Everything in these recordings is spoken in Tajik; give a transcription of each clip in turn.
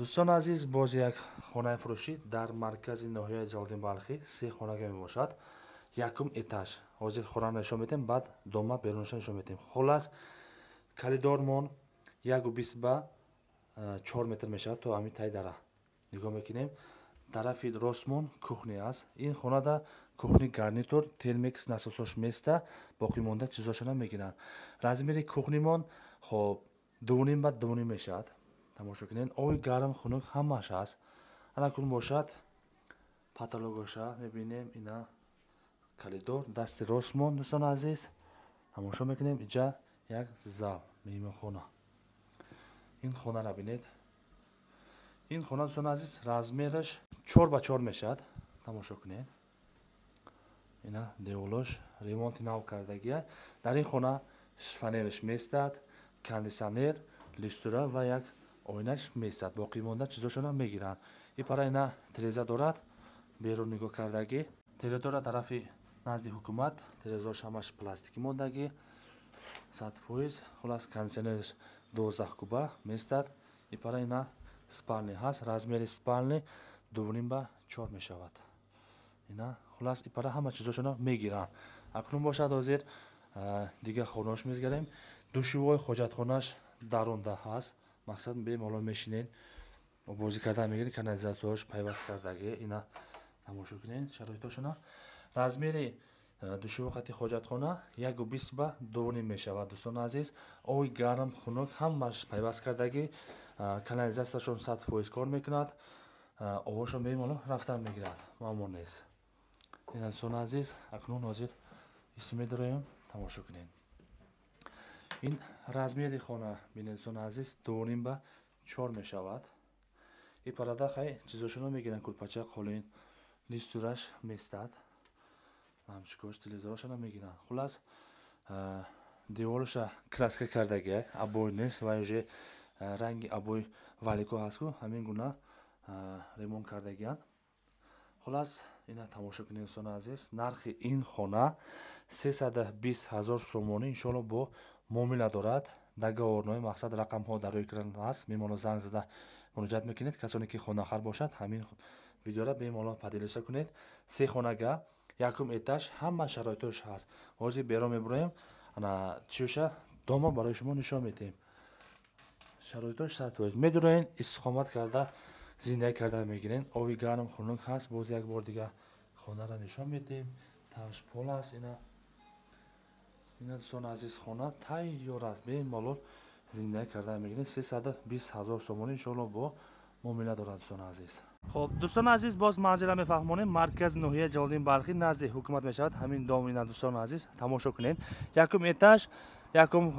Дӯстони азиз, боз як хонаи фурӯшӣ дар маркази ноҳияи Ҷалолиддин Балхӣ, се хонага мебошад. Якум этаж. Ҳозир хонаро нишон медиҳем, баъд дома берунашро нишон медиҳем. Хуллас, коридормон 1,20 ба 4 метр мешавад то ҳамин таи дара. Нигоҳ мекунем. Тарафи ростмон кухня аст. Ин хонада кухни гарнитур, термекс, насосош места, боқимонда чизошона мегиранд. Размери кухнимон хоб 2,5 ба 2,5 мешавад. Тамошо кунед, оби гарм, хунук ҳамааш ҳаст. Анакун бошад, потолокоша мебинем. Ина коридор дасти ростмон, дӯстони азиз, тамошо мекунем. Иҷа як зал, меҳмонхона. Ин хонаро бинед. Ин хона, дӯстони азиз, размераш 4 ба 4 мешавад. Тамошо кунед, ина деволош ремонти нав кардагия. Дар ин хона фанераш местад, кондитсионер, люстра ва як оинаш местад, боқимонда чизошона мегиранд. И пара ина тереза дорад, берун нигоҳ кардагӣ. Территория тарафи назди ҳукумат, терезаош ҳамаш пластикӣ мондагӣ, 100%. Хуллас, кондитсионераш 12 куба местад. И пара ина спальни ҳаст, размери спальни 2,5 ба 4 мешавад. Ина, хуллас, и пара ҳама чизошона мегиранд. Акнун бошад, ҳозир дигар хонаош мезгарем. Душевой, ҳоҷатхонаш дарунда ҳаст. Мақсад, бемалол мешинед, бозӣ кардан мегиред. Канализатсияш пайваст кардагӣ. Ина тамошо кунед шароитошона. Размери душевой қати ҳоҷатхона 1,20 ба 2,5 мешавад, дӯстони азиз. Оби гарм, хунук ҳамаш пайваст кардагӣ, канализатсияшон 100% кор мекунад, овошон бемалол рафтан мегирад, муаммо нест. Ина, дӯстони азиз, акнун ҳозир исм медароем, тамошо кунед. Ин размери хона бинед, дӯстони азиз, 2,5 ба 4 мешавад. И парада хай чизошоно мегиранд: курпача, қолин, люстраш местад, лампочкош, телевизорошона мегиранд. Хуллас, деворуша краска кардагия, обой нест ва уже ранги обой валико ҳастку, ҳамин гуна ремонт кардагиянд. Хуллас, ина тамошо кунед, дӯстони азиз. Нархи ин хона 320 000 сомонӣ, иншоалло, бо муомила дорад, договорной. Мақсад, рақамҳо дар рӯи экран ҳаст, бемалол занг зада муроҷиат мекунед. Касоне ки хонахар бошад, ҳамин видеора бемалол поделиться кунед. Се хонага, якум этаж, ҳама шароитош ҳаст. Ҳозир берун мебуроем, ана чиша дома барои шумо нишон медиҳем. Шароитош 100%. Медуроен, истиқомат карда, зиндагӣ карда мегирен. Оби гарм, хунук ҳаст. Боз як бор дига хонаро нишон медиҳем. Таш пол аст. Ина, ина, дӯстони азиз, хона тайёр аст, бемалол зиндагӣ карда мегиред. 320 000 сомонӣ, иншоалло, бо муомила дорад, дӯстони азиз. Хоб, дӯстони азиз, боз манзила мефаҳмонем. Маркази ноҳияи Ҷалолиддин Балхӣ, назди ҳукумат мешавад ҳамин дом. Ина, дӯстони азиз, тамошо кунед. Якум этаж, якум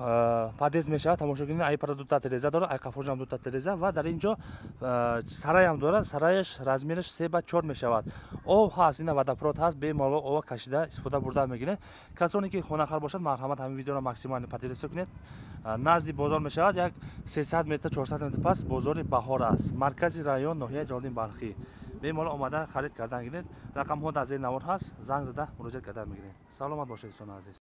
подъезд мешавад. Тамошо кунед, ай пара дута тереза дорад, ай қафошам дута тереза ва дар ин ҷо сараям дорад. Сараяш размераш 3 ба 4 мешавад. Об ҳаст, ина водопровод ҳаст, бемалол ова кашида истифода бурда мегиред. Касоне ки хонахар бошад, марҳамат, ҳамин видеоро максимально поделиться кунед. Назди бозор мешавад, як 300 метр, 400 метр пас бозори Баҳор аст. Маркази район, ноҳияи Ҷалолиддин Балхӣ. Бемалол омада харид кардан гиред. Рақамҳо дар зери навор ҳаст, занг зада муроҷиат кардан мегиред. Саломат бошед, дӯстони азиз.